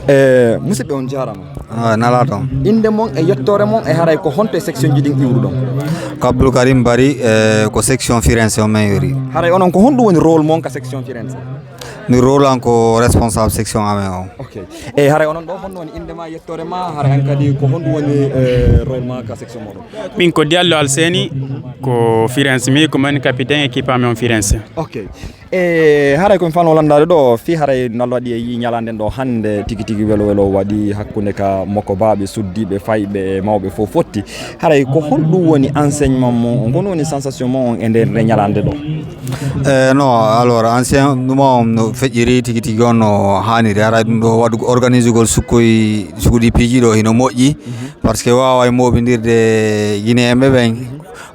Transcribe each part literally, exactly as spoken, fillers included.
E musidɓe, on jaarama. Ah, nala toon. Innde mon e yettoore mon, e haray ko honto e section ji ɗin iwruɗon? Ko Abdoul Karim Bari, e ko section Firenze o men yori. Haray onon, ko honɗum woni rôle mon ka section Firenze? Mi rôle an ko responsable section amen o. Ok. E haray onon ɗo, honno woni innde ma, yettoore ma, haray an kadi ko honɗum woni, e, rôle ma ka section moɗon? Min ko Diallo Alseni, ko Firenze mi, ko min capitaine équipe amen on Firenze. Ok. E haray ko mi fano landaade ɗo, fii haray no Allah waɗi e yii ñalaande ɗo hannde, tigi tigi welo welo waɗi hakkunde ka mokobaaɓe, suddiiɓe, fayɓe e mawɓe fof fotti. Haray ko honɗum woni enseignement mon on, ko honɗum woni sensation mon on e nder nde ñalaande ɗo? E non, alors, enseignement on no feƴƴiri tigi tigi on no haaniri. Haray ɗum ɗo waɗu organisugol sukkoy, sukuɗi piiji ɗo hino moƴƴi, parce que waaway mooɓindirde Guinéen ɓe ɓen,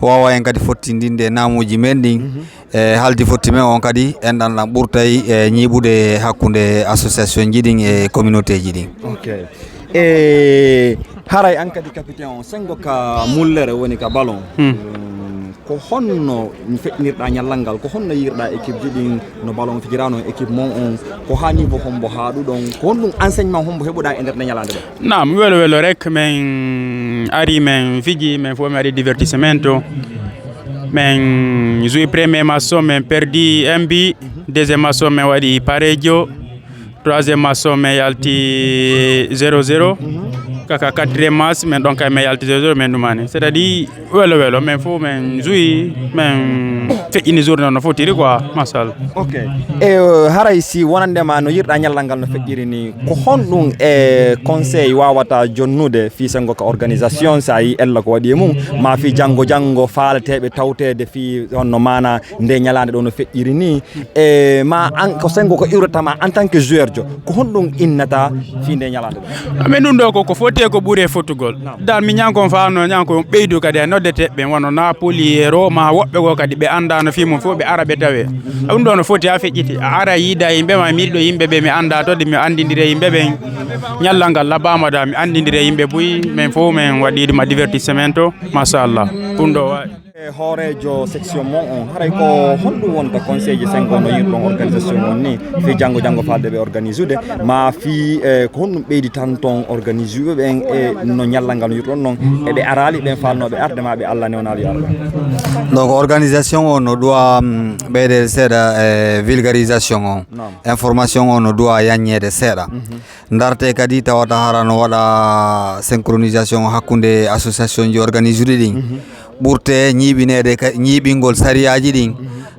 waaway en kadi fottindinde naamuuji men ɗin. E haldi fotti men on kadi, enɗan ɗan ɓurtay, e, ñiiɓude hakkunde association ji ɗin e communauté ji ɗin. Ok. E haray an kadi capitaine on, sengo ka mullere woni ka ballon. Hmm. Mm, ko honno feƴƴinirɗa ñallal ngal? Ko honno yiirɗa équipe ji ɗin no ballon fijirano, équipe mon on? Ko ha niveau hombo haaɗuɗon? Ko honɗum enseignement hombo heɓuɗa e nder nde ñalaande ɗo? Naam, welo welo rek, men ari, men fiji, men fof men ari divertissement to. Men joué premier match o, men perdi un but. Deuxième match o, men waɗi parejo. Troisième match o, men yalti zéro zéro. Kaka quatrième match, men ɗon kay men yalti zéro zéro, men ɗumani. C'est-à-dire, welo welo, men fof men joué, men feƴƴini journée no fotiri quoi, machallah. Ok. E, euh, haray si wonande ma no yiirɗa ñallal ngal no feƴƴiri ni, ko honɗum e conseil wawata jonnude fii sengo ka organisation, si a yii ella ko waɗi e mum, ma fii janngo janngo faaleteeɓe tawteede fii honno maana nde ñalaande ɗo no feƴƴiri ni, e ma an, ko sengo ko iwrata ma en tant que joueur jo, ko honɗum innata fii nde ñalaande ɗo? Amin ɗum ɗo ko, ko foti e ko ɓuri e fotugol. Naam. Dal mi ñankon faano ñankon ɓeydu kadi e noddeteeɓe ɓen wano Napoli e Roma, woɓɓe goo kadi ɓe anndaano fii mum fof ɓe ara ɓe tawe. Ɗum ɗo no foti ha feƴƴiti. A ara yiida yimɓe ma, mi yiɗo yimɓe ɓe mi annda to de mi anndindire yimɓe ɓen. Ñallal ngal labaama da mi anndindire yimɓe buy, men fof men waɗi ɗum a divertissement to. Machallah. Ɗum ɗo waɗi. E hooreejo section mon on, haray ko honɗum wonta conseil ji sengo no yiirɗon organisation on ni? Fii janngo janngo faalde ɓe organisude, ma fii, e, ko honɗum ɓeyditanton organisuɓe ɓen e no ñallal ngal no yiirɗon non, e ɓe araali ɓen faalnooɓe arde ma ɓe Allah newnaali arde? Donc, organisation o no ɗuwa, mm, ɓeydeede seeɗa e vulgarisation o. Naam. Information o no ɗuwa yaññeede seeɗa. Mhm. Ndarte kadi tawata hara no waɗa synchronisation hakkunde association ji organisuɗi ɗin. Mhm. Ɓurte ñiiɓineede ka, ñiiɓingol sariyaaji ɗin,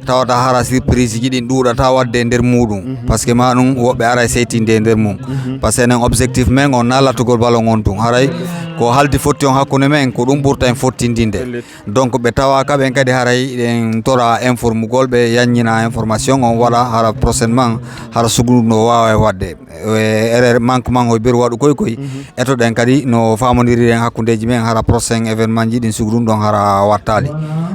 tawata hara surprise ji ɗin ɗuuɗata waɗde e nder muuɗum. Mhm. Parce que ma ɗum woɓɓe ara e seytinde e nder mum. Mhm. Parce que enen objectif men on na lattugol ballon on tun. Haray ko haldi fotti on hakkunde men, ko ɗum ɓurta en fottindinde. Pellet. Donc ɓe tawa ka ɓen kadi haray ɗen tora informugol ɓe, yaññina information on waɗa hara prochainement hara sugu no waawa e waɗde. E, erreur, manquement o bir waɗu koy koy. Mhm. Etoɗen kadi no faamondiriren hakkundeji men hara prochain événement ji ɗin sugu ɗum ɗon hara wattali.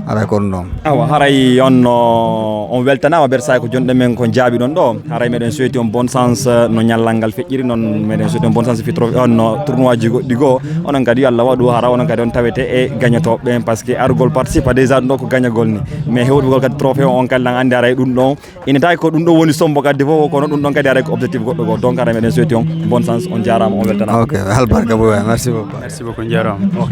Haray ko ɗum ɗon. Awa, haray on no, on weltanama Bersaay ko jonɗe men ko jaabi ɗon ɗo. Haray meɗen souhaiti on bonne chance, eh, no ñallal ngal feƴƴiri non, meɗen souhaiti on bonne chance fi trophée on no tournoi ji goɗɗi goo. Onon kadi yo Allah waɗu hara onon kadi on tawete e gagnotooɓe ɓen, parce que argol participe déjà ɗum ɗo ko gagnagol ni. Mais hewɓegol kadi trophée on kadi lan andi haray ɗum ɗon. Ina tawi ko ɗum ɗo woni sombo kadi fof, kono ɗum ɗon kadi haray ko objectif goɗɗo goo. Donc haray meɗen souhaiti on bonne chance, on jaarama, on weltanama. Ok, albarka boy, merci beaucoup. Merci beaucoup, on jaarama. Ok.